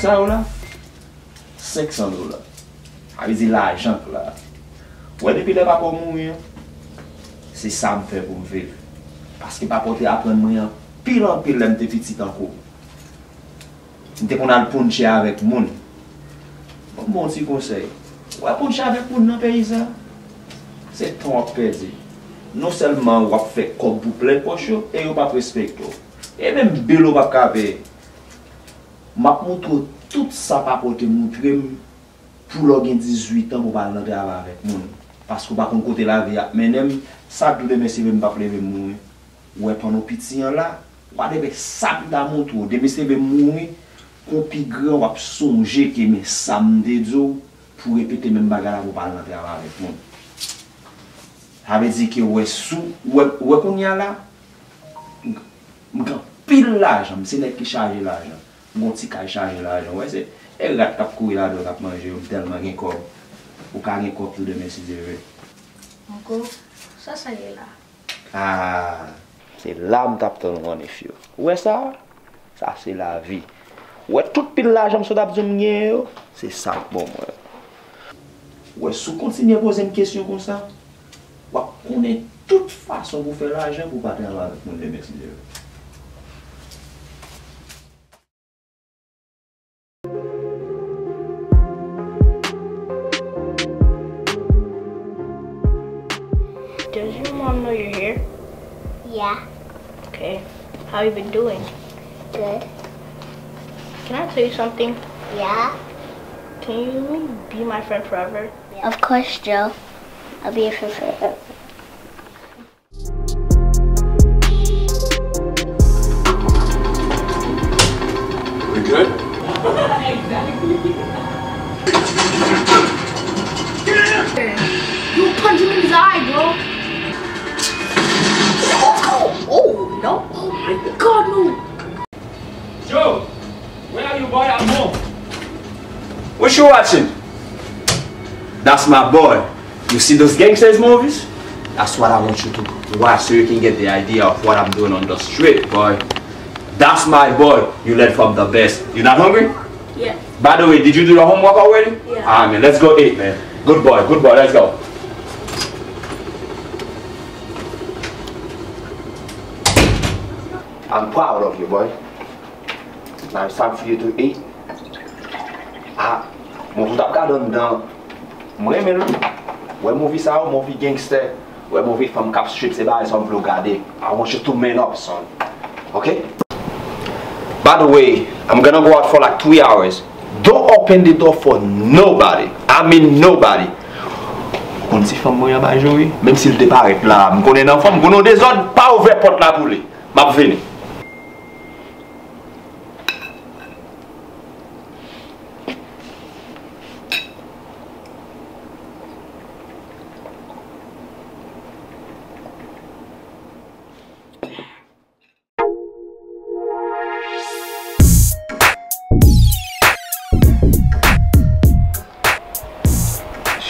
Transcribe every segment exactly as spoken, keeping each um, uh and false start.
Sa yo la, senk san dola. Sa vle di lajan k la. Ou wè depi lè papa w mouri an, se sa m fè pou m viv. Paske papa w te aprann mwen anpil, anpil lè m te pitit ankò. M te konn al pounche avèk moun. Bon, bon ti konsèy. Ou wè pounche avèk moun nan peyi sa, se tan w ap pèdi. Non sèlman w ap fè kòb pou plen pòch yo, e yo p ap respekte w. E menm bil ou p ap ka peye. M ap montre w tout sa papa w te montre m pou lè w gen dizuit an pou w pa al nan travay avèk moun. Paske w pa konn kote lavi ap mennen m, sa k di w demen si m p ap leve m mouri. Ou wè panno piti an la, w a demen sa m ta montre w. Demen si m mouri, kon pi gran w ap sonje ke men sa m te di w pou repete menm bagay la pou w pa al nan travay avèk moun. Sa vle di ke w wè sou, w wè, w wè kounye a la, m, m gen anpil lajan, m se nèg ki chaje lajan. M gon ti kay chaje lajan. Ou wè se e rat k ap kouri ladan yo k ap manje yo, m tèlman gen kòb. Ou ka gen kòb tou demen si Dye vle. Uncle, sa sa ye la? Ah, se la m t ap tann ou an, Nefyo. Ou wè sa? Sa se lavi. Ou wè tout pil lajan m sot ap di w m genyen yo, se sa k bon mwen. Ou wè si w kontinye poze m kesyon konsa, w ap konnen tout fason pou fè lajan pou w pa travay avèk moun demen si Dye vle. Does your mom know you're here? Yeah, Okay. How you been doing? Good. Can I tell you something? Yeah. Can you be my friend forever? Of course, Joe. I'll be your friend forever. We good? You punch him in his eye, bro. Oh, oh, no. Oh my God, no. Joe, where are you, boy? I'm home. What you watching? That's my boy. You see those gangsters movies? That's what I want you to watch so you can get the idea of what I'm doing on the street, boy. That's my boy. You learn from the best. You not hungry? Yeah. By the way, did you do your homework already? Yeah. Ah, man, let's go eat, man. Good boy, good boy, let's go. I'm proud of you, boy. Now it's time for you to eat. Ah, mwen fout ap gade anndan. M renmen l. Wè movie sa yo, movie gangster. Wè movie fanm k ap strip, se bagay sa m vle w gade. I want you to man up, son. Okay? By the way, I'm gonna go out for like three hours. Don't open the door for nobody. I mean nobody. Ou konn ti fanm mwen anba Joe wi, menm si l te parèt la, m konnen nan fanm, m konnen w dezòd, pa ouvè pòt la pou li. M ap vini.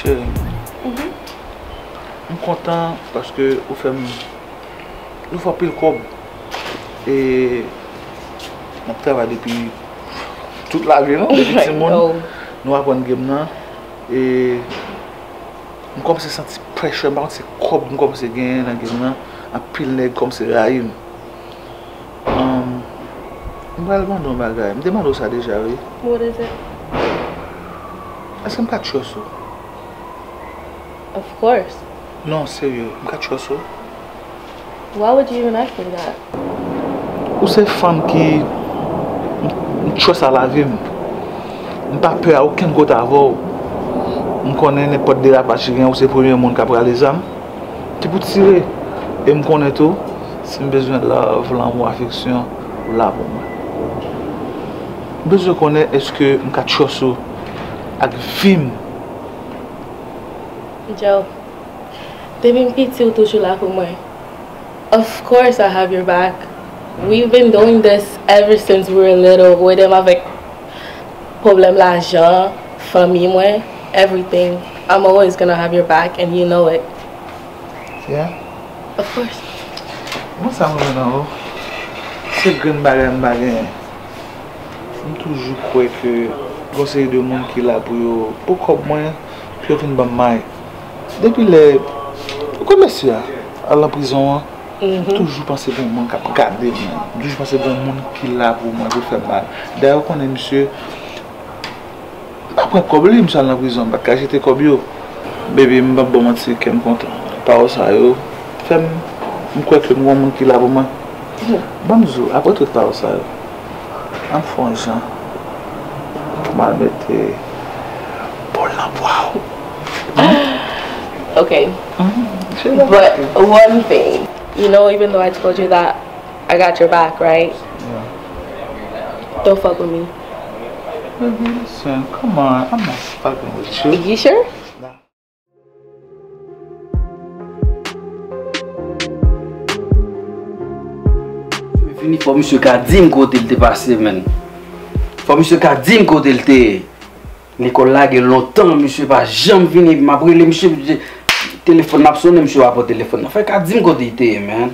Cheri, m kontan paske ou fè m, nou fè anpil kòb. E n ap travay depi tout lavi nou, depi timoun. Nou aprann game nan. E m kòmanse santi pressure, m pa konn se kòb m kòmanse genyen nan game nan. Anpil nèg kòmanse rayi m. Um, m pral mande w yon bagay. M te mande w sa deja, wi. What is it? Èske m ka trust ou? Of course. Non, serye, m ka trust ou? Why would you even ask me that? Ou se fanm ki m, m trust a lavi m. M pa pè a okenn kote avè w. M konnen nenpòt derapaj ki genyen, ou se premye moun k ap rale zam. Ki pou tire. E m konnen tou, si m bezwen love, lanmou, afeksyon, ou la pou mwen. M bezwen konnen èske m ka trust ou ak vi m. Joe, depi m piti ou toujou la pou mwen. Of course I have your back. We've been doing this ever since we were little. Ou ede m avèk pwoblèm lajan, fanmi mwen, everything. I'm always gonna have your back and you know it. Yeah? Of course. Mwen sa mwen nan ou. Se grenn bagay m pa genyen. M toujou kwè ke gon seri de moun ki la pou yo, pou kòb mwen, pou yo vin ban m may. Depi lè, ou kwè mesye a al nan prizon an, m toujou panse gon moun k ap gade m. M toujou panse gon moun ki la pou mwen, pou fè m mal. Dayè, ou konnen misye, m pa pran kòb li, misye al nan prizon, m pa t ka jete kòb yo. Baby, m p ap ba w manti, kè m kontan. Pawòl sa yo fè m, m kwè ke m gon moun ki la pou mwen. Ban m di w, apre tout pawòl sa yo, ann fè yon jan pou m al mete bòl nan bwa w. Okay. But one thing, you know, even though I told you that I got your back, right? Don't fuck with me. Baby, listen, come on, I'm not fucking with you. You sure? Vini, fò misye ka di m kote l te pase, menn. Fò misye ka di m kote l te ye. Lekòl la gen lontan, misye pa janm vini. M ap rele misye, telefòn nan ap sonnen, misye pa pran telefòn nan. Fò l ka di m kote l te ye, menn.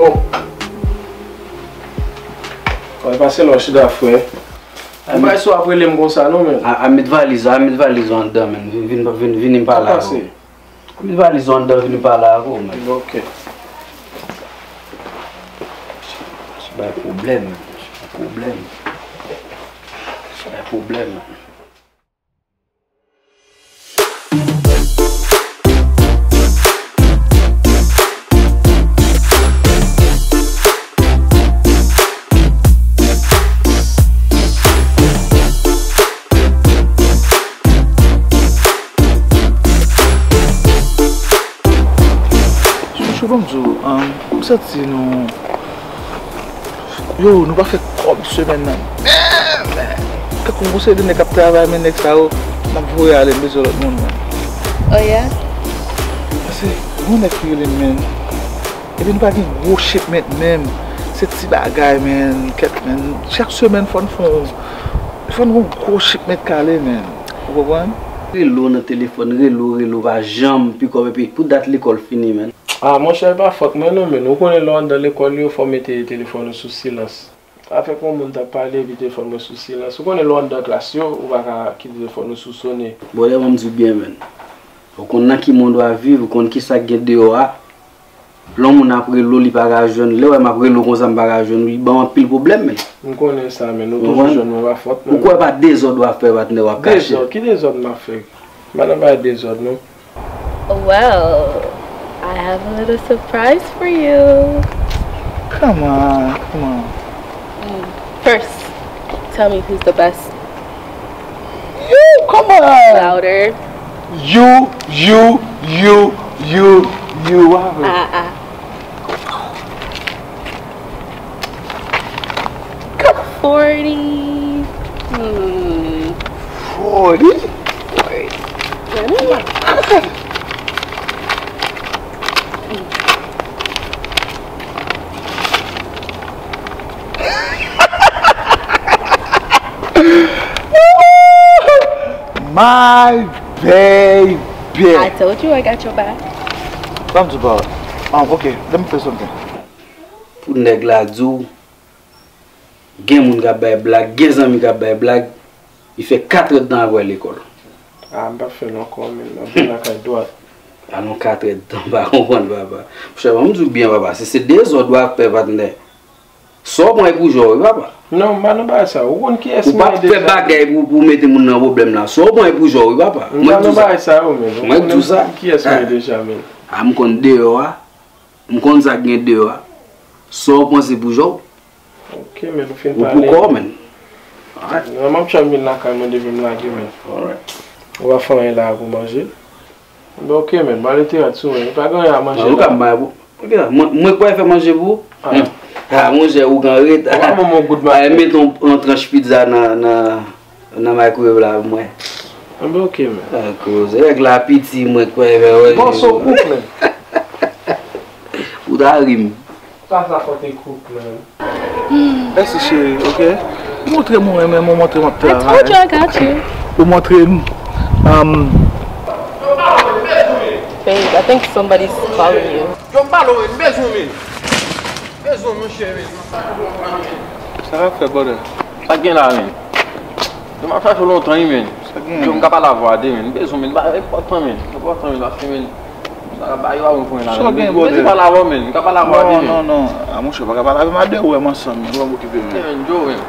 Oh. Kòman pase lòch da frè? Ou bay sou ap rele m konsa non menn. A, a met valiz, a met valiz ou anndan menn. Vin, vin, vin, vin m pale avè w. Met valiz ou anndan, vin m pale avè w menn. Ok. Misye bay pwoblèm menn. Misye bay pwoblèm. Misye bay pwoblèm menn. Chouchou, ban m di w, um, m santi nou Yo, nou pa fè kòb semèn nan menm. Tankou gon seri de nèg k ap travay, men nèg sa yo, n ap voye ale, m bezwen lòt moun, man. Oh yeah? Paske gon nèg ki rele m, man. Epi nou pa gen gwo shipment menm. Se ti bagay, man. Kèt, man. Chak semèn, fò n fè yon, fò n gon gwo shipment k ale, man. Ou konprann? Rele w nan telefòn, rele w, rele w, pa janm pikòp, epi pou dat lekòl fini, man. Ah, monchè, e pa fòt mwen non, men ou konnen lè w anndan lekòl yo, fò w mete telefòn ou sou silans. Afè pou yon moun t ap pale epi telefòn mwen sou silans. Ou konnen lè w anndan klas yo, ou pa ka kite telefòn ou sou sonnen. Bon, lè m di w byen, menn. Ou konn nan ki mond w ap viv, ou konn kisa k gen deyò a. Lè yon moun ap rele w, li pa ka jwenn. Lè w wè m ap rele w konsa, m pa ka jwenn ou, li ban m anpil pwoblèm, menn. M konnen sa, menn. Ou toujou jwenn mwen, e pa fòt mwen. Ou kwè pa dezòd w ap fè, patnè, w ap kache? Dezòd? Ki dezòd m ap fè? M pa nan bagay dezòd, non. Well, I have a little surprise for you. Come on, come on. Mm. First, tell me who's the best. You, come on. Louder. You, you, you, you, you. Ah, ah. Come on. Forty. Hmm. Forty? Forty. Oh my God. My baby. I told you I got your back. Ban m di w, um, ok, let me tell you something. Pou nèg la di w, gen moun k ap bay blag, gen zanmi k ap bay blag, li fè katrèdtan ap wè lekòl. Ah, m p ap fè l ankò, menn, m ap vin lakay dwat. Alon katrèdtan, m pa konprann, papa. Monchè, ban m di w byen, papa, si se dezòd w ap fè, patnè, sa w pran e pou jò, wi, papa. Non, m pa nan bagay sa yo. Ou konn kiyès m ye deja. Ou p ap fè bagay pou, pou mete moun nan pwoblèm la. Sa w pran e pou jò, wi, papa. M pa nan bagay sa yo, menn. Ou konnen kiyès m ye deja, menn. A, m konn deyò a. M konn sa k gen deyò a. Sa w panse pou jò w? Ok, menn, ou fin pale. Ou pou kò w, menn. Non, m ap try vin lakay mwen depi m lage, menn. Ou pa fè anyen la pou manje? Enben, ok, menn, m ale te rad sou mwen. Pa gen anyen a manje la. Ou ka bay pou. Mwen, mwen k pral fè manje pou ou? Ah, monchè, ou gen reta. Ou pa ban mwen yon gout manje. Al met yon, yon tranch pizza nan, nan, nan microwave la pou mwen. Enben, ok, menn. Ah, koze, règ la piti, mwen k pral fè manje pou ou. Bon, so ou kouk, menn. Ou ta ri m. Sa sa fò te kouk, man. Mèsi cheri, ok? Montre m ou renmen m, ou montre m ap travay. I told you I got you. Ou montre m, um, Babe, I think somebody's calling you. Yo, m pale w, men, m bezwen w, men. M bezwen w, monchè, men. Sa k ap fèt, brother? Sa k gen la, men? Yo, m ap chache w lontan, wi, men. Sa k gen? Yo, m ka pale avè w, men. M bezwen w, men. Ba, enpòtan, men. Enpòtan, men, paske, men, sa ka ba yo a yon pwen la, men. Sa k gen, brother? M bezwen pale avè w, men. M ka pale avè w, men. Non, non, non. A, monchè, w pa ka pale avè m a de, ou wè m ansanm, men. Ou pa m okipe, men. Men, men, Joe, men.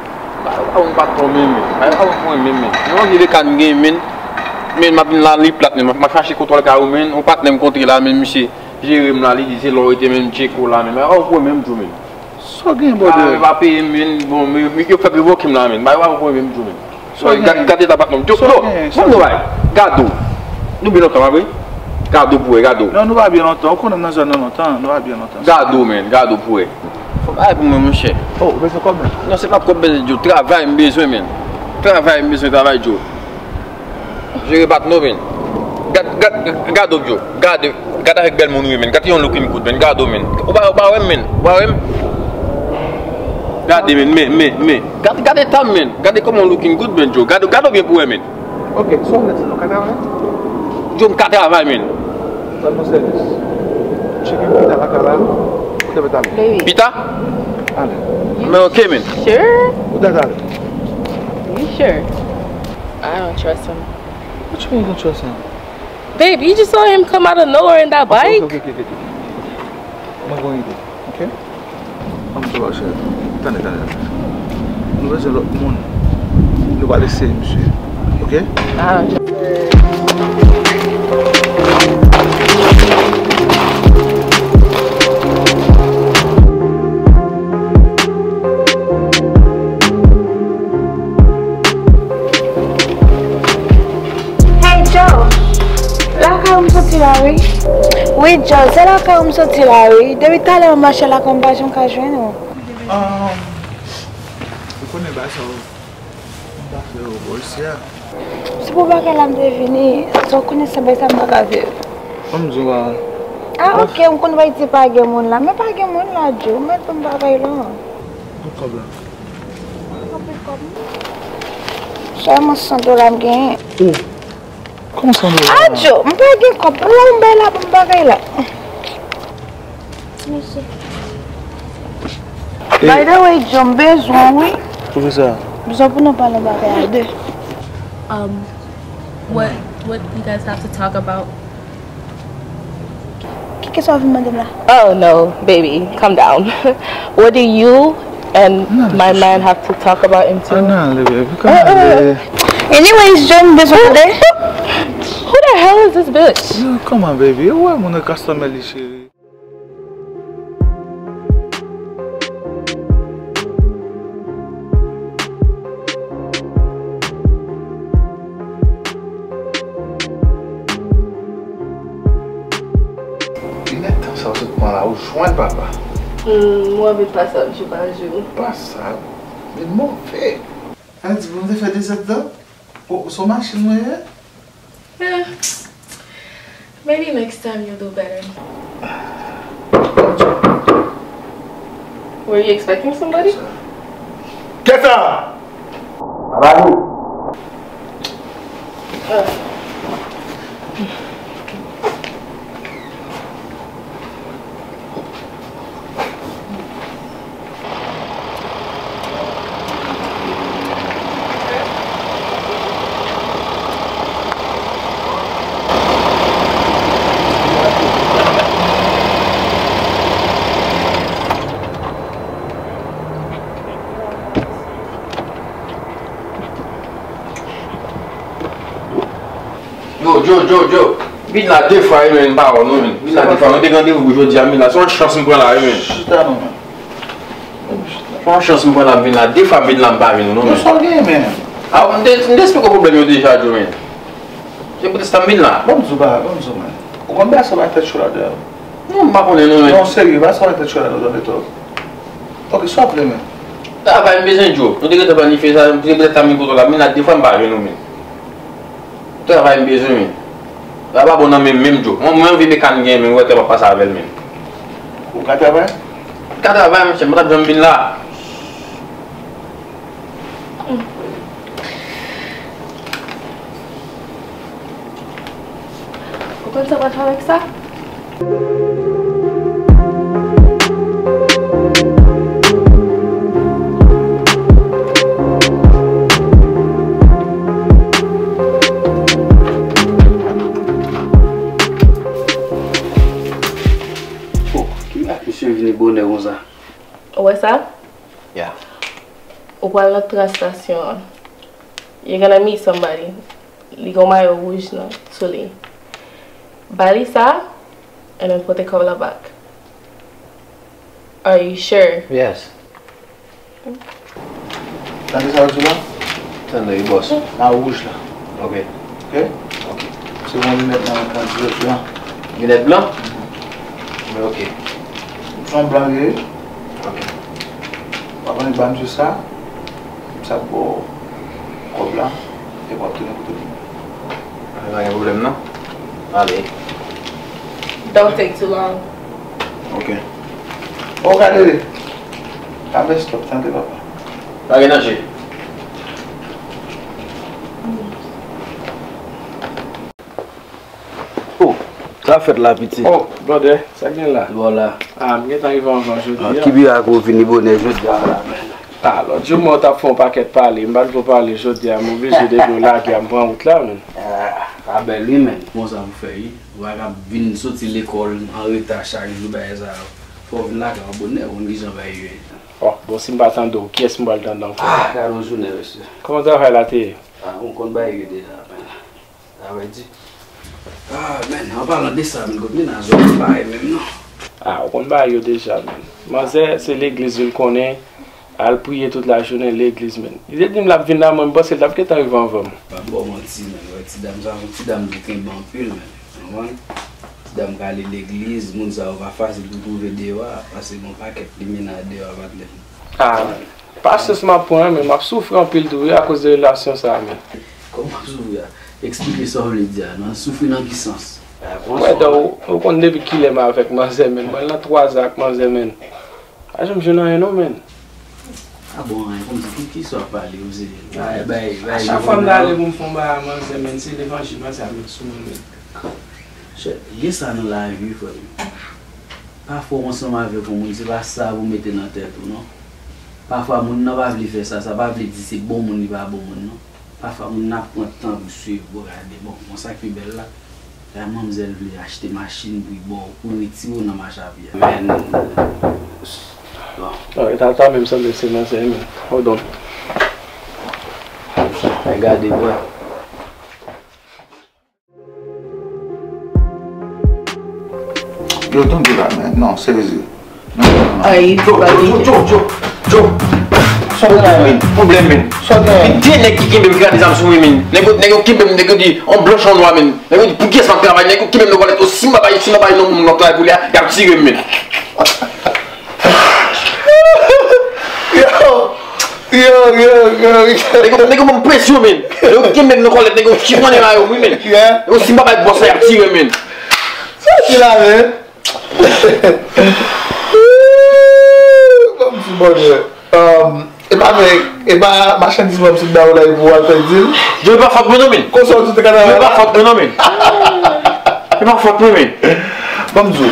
Ba, yo a yon patwon, men, men. Ba, yo a yon pwen, men, men. Yon vye bekàn gen, men. Men, m ap vin la, li plat, men. M ap chache kontwòl kay ou, men. Yon patnè m kontre la, men, misye jere m la, li di se la w rete, men, m tcheke w la, men. Ba, yo a yon pwen, men, Joe, men. Sa w gen, brother? Ah, yo pa peye m, men, bon, men, men, yo fèk revoke m la, men. Ba, yo pa pran menm jou, men. Sa w gen? Gade, gade ta patnòm. Yo, yo, sa w gen? Bon, nou bay. Gado. Nou byen lontan, pa vre? Gado pou wè, gado. Non, nou pa byen lontan. Ou konnen m nan zòn nan lontan. Nou pa byen lontan. Gado, men. Gado pou wè. Fò bay pou mwen, monchè. Oh, ou bezwen kòb, men? Non, se pa kòb, men, Joe. Travay, m bezwen, men. Travay, m bezwen travay, Joe. Jere bat nou, men. Gad, gad, gad w, Joe. Gad, gad avèk bèl moun ou ye, men. Gad yon looking good, men. Gad w, men. Ou pa, ou pa wè m, men. Ou pa wè m? Gade, men, men, men, men. Gad, gad eta m, men. Gade kòman w looking good, men, Joe. Gad, gad w byen pou wè, men. Ok, sa w vle di, nou ka travay? Joe, m ka travay, men. Ban m yon sèvis. Tcheke m pita lakay la, wi. Kote m ta ale? Baby. Pita? Ale. Men, ok, men. Sure? Ou ta ale? You sure? I don't trust him. What you mean you don't trust him? Babe, you just saw him come out of nowhere in that bike. Ok, ok, ok, ok, ok. Mwen gen yon ide, ok? Ann fè yon bagay, cheri. Tande, tande, tande. Nou bezwen lòt moun. Nou pral eseye misye, ok? I don't trust him. Hey, Joe! Lakay ou m soti la, wi. Wi, Joe, se lakay ou m soti la, wi. Depi talè m mache lakay ou, m pa janm ka jwenn ou. Um, ou konnen bagay sa yo, m pa fè yo bò isi a. Se pou bagay la m te vini. Sa w konnen se bagay sa m pa ka viv. Ban m di w, ah, ok, m konn w ap di pa gen moun la, men pa gen moun la, Joe. Ou mèt ban m bagay la. Pou kòb la. Sèlman san dola m genyen. Oh, kòman san dola? Adjo, m pa gen kòb. Pou yon bay la pou m bagay la. Mèsi. By the way, Joe, m bezwen w, wi. Poukisa? Bezwen pou nou pale yon bagay a de. Um, what, what you guys have to talk about? Ki kesyon w ap vin mande m la? Oh no, baby, calm down. What do you and my man have to talk about intimate? Ann ale, baby, come on, baby. Anyways, Joe, m bezwen tande. Who the hell is this bitch? Yo, come on, baby. Ou wè moun nan kastòm li, cheri. Kilè tan sa w sot pran la, ou jwenn papa? Hmm, move pasab jou pa jou. Pasab? Men move. Sa vle di pou m te fè dezòd la? O, se yon machin mwen ye? Eh, maybe next time you'll do better. Were you expecting somebody? Kèt sa! Abadi! Yo, Joe, Joe, Joe. Vin la de fwa, wi, men, m pa wè w, non, men. Vin la de fwa. Nou te gen randevou pou jodi a, men la. Se yon chans m pran la, wi, men. Chita non, men. Se yon chans m pran la, m vin la. De fwa m vin la, m pa vin, non, men. Sa w gen, men? A, m te, m te eksplike w pwoblèm yo deja, Joe, men. Se poutèt sa m vin la. Ban m di w bagay, ban m di w, men. Ou konn bagay sa bay tèt cho ladan. Non, m pa konnen, non, men. Non, serye, bagay sa bay tèt cho ladan, Don Beto. Ok, sa w ap vle, men? Travay m bezwen, Joe. Nou te gentan planifye sa, se poutèt sa m vin kote w la. M vin la de fwa, m pa jwenn ou, men. Travay m bezwen, men. Sa pa bon nan men m menm, Joe. Mwen, mwen, vye bekàn gen, men, wè, tè m ap pase avè l, men. Ou ka travay? M ka travay, monchè, m pa t ap janm vin la. Konn sa w pral fè avèk sa? Oh, ki mirak misye vini bonè konsa? Ou wè sa? Yeah. Ou pral nan tren estasyon an. You're gonna meet somebody. Li gen mayo wouj nan sou li. Ba li sa, and then pote kòb la back. Are you sure? Yes. Tande sa yo di la? Tande, wi, bòs. Nan wouj la. Ok. Ok? Ok. Se yon linèt nan, nan di yo la. Linèt blan? Mhm. Men ok. Se yon blan li ye. Ok. W ap annik ba misye sa. Sa pou kòb la, epi w ap tounen kote w te ye. Pa gen pwoblèm non. Ale. Don't take too long. Ok. O, gade. Ka fè stop, tande papa. Pa gen danje. Oh, sa fèt la, pitit? Oh, brother, sa k gen la? Bon la. Ah, m gentan rive anvan jodi a. Ki mirak ou vini bonè jodi a la, menn? Ah, lòt jou mwen t ap fè yon pakèt pale, m pa t vle pale jodi a, m oblije depi w lage a, m pran wout la, menn. Ah, sa bèl wi, menn. Bon sa pou fè wi. Ou pa ka vin soti lekòl an reta chak jou, bagay sa yo. Fò w vin lakay ou bonè, ou konn kijan bagay yo ye. Oh, bon, si m pa tande w, kiyès m pral tande ankò? Ah, gade yon jounen, mesye. Kòman travay la te ye? Ah, ou konn bagay yo deja, menn. Sa vle di. Ah, menn, an palan de sa, menn, kot mennaj ou pa parèt menm non. Ah, ou konn bagay yo deja, menn. Manzè, se legliz li konnen, al priye tout lajounen legliz, menn. Li te di m l ap vin la, mwen, m panse l t ap gentan rive anvan m. Pa m ba w manti, menn, wè ti dam sa, se yon ti dam ki kenbe anpil, menn. Ou konprann? Ti dam k ale legliz, moun sa yo pa fasil pou twouve deyò a, pase gen yon pakèt limena deyò a, patnè m. Ah, pasyans m ap pran, men m ap soufri anpil tou, wi, akoz de relasyon sa a, men. Kòman w ap soufri a? Eksplike sa w vle di a, nan soufri nan ki sans? Wè, dò, ou, ou konn depi kilè m avèk manzè, men. Mwen nan twa zan ak manzè, men. Pa janm jwenn anyen, non, men. A bon, anyen, kòmsi, ki, ki sa w ap pale, ou se, bay, bay, bay. A chak fwa m ta ale pou m fè yon bagay a manzè, men, se levanjil manzè ap met sou mwen, men. Chè, gen sa nan lavi, frè m. Pafwa w ansanm avèk yon moun, se pa sa pou mete nan tèt ou, non. Pafwa moun nan pa vle fè sa, sa pa vle di se bon moun li pa bon moun, non. Pafwa moun nan ap pran tan pou swiv, pou gade, bon, bon, sa k pi bèl la, la manmzèl vle achte machin pou l ba w, pou l retire w nan mach a pye a. Men, bon. Non, e ta, ta menm sanble se manzè, men. Hold on. Ay, gade, bwè. Yo, tande la, men. Non, serye. Non, non, non. Ay, Joe, Joe, Joe, Joe, Joe. Sa w gen la, men? Pwoblèm, men. Sa w gen? Gen de nèg ki kenbe m, ki gade zam sou mwen, men. Nèg yo, nèg yo kenbe m, nèg yo di, on blanch, on nwa, men. Nèg yo di, pou kiyès m ap travay? Nèg yo kenbe m nan kòlèt, o, si m pa bay, si m pa bay non moun m ap travay pou li a, y ap tire m, men. Yo, yo, yo, yo, yo. Nèg yo, nèg yo ban m presyon, men. Nèg yo kenbe m nan kòlèt, nèg yo chifonnen mayo m, wi, men. Yeah. Nèg yo, si m pa bay bòs la, y ap tire m, men. Sa ki la, men? Ban m di bonè. Um, e pa vre, e pa machandiz mwen m sot ba ou la e pou w al fè dil. Joe, e pa fòt mwen non, men. Konsa w di te ka travay la? Joe, e pa fòt mwen non, men. E pa fòt mwen, men. Ban m di w.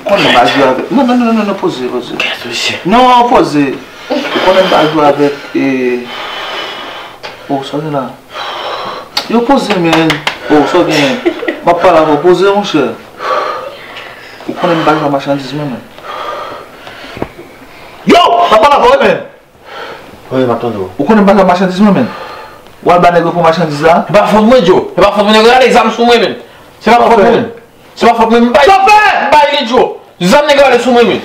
Konnen m pa jwe avèk. Non, non, non, non, non, poze, poze. Kèt, mesye. Non, poze. Ou konnen m pa jwe avèk, e, oh, sa gen la? Yo, poze, men. Oh, sa w gen? M ap pale avè w. Poze, monchè. Ou konnen m pa jwe machandiz mwen, men. Yo! M ap pale avè w, men. Wi, m ap tande w. Ou konnen m pa jwe machandiz mwen, men. W al ba nèg yo pou machandiz la. E pa fòt mwen, Joe. E pa fòt mwen, nèg yo rale zam sou mwen, men. Se pa fòt mwen, men. Se pa fòt mwen, m bay, m bay li, Joe. Zam nèg yo rale sou mwen, men.